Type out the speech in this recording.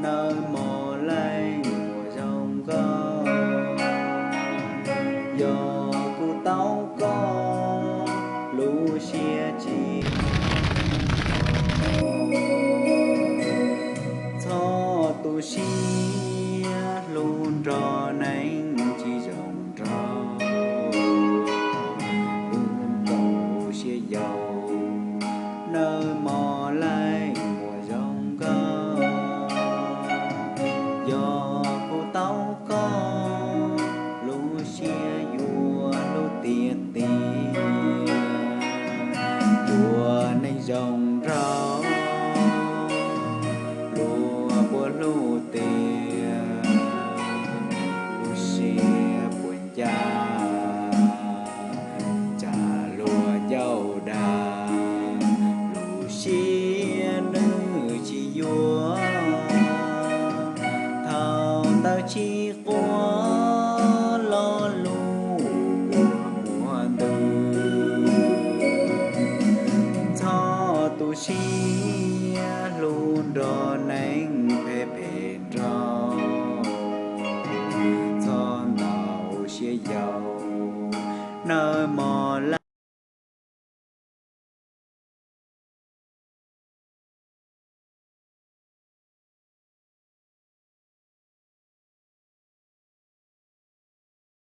Nawb mog, leej muam zoo nkauj, yog kuv tau koj lub siab tsis, txhob tu siab hlub nrog neeg tsis zoo nraug, kuv nkaus siab yau. Nawb mog, leej muam zoo nkauj, yog kuv tau koj lub siab yuav hlub tiag tiag, yuav neeg zoo nraug, luag puas hlub tiag, lub siab puas ncaj, cas luag ncauj dag, lub siab nws tsis yuav, thaum ntawd tsis quaj lo lus ua muaj ntws, txhob tu siab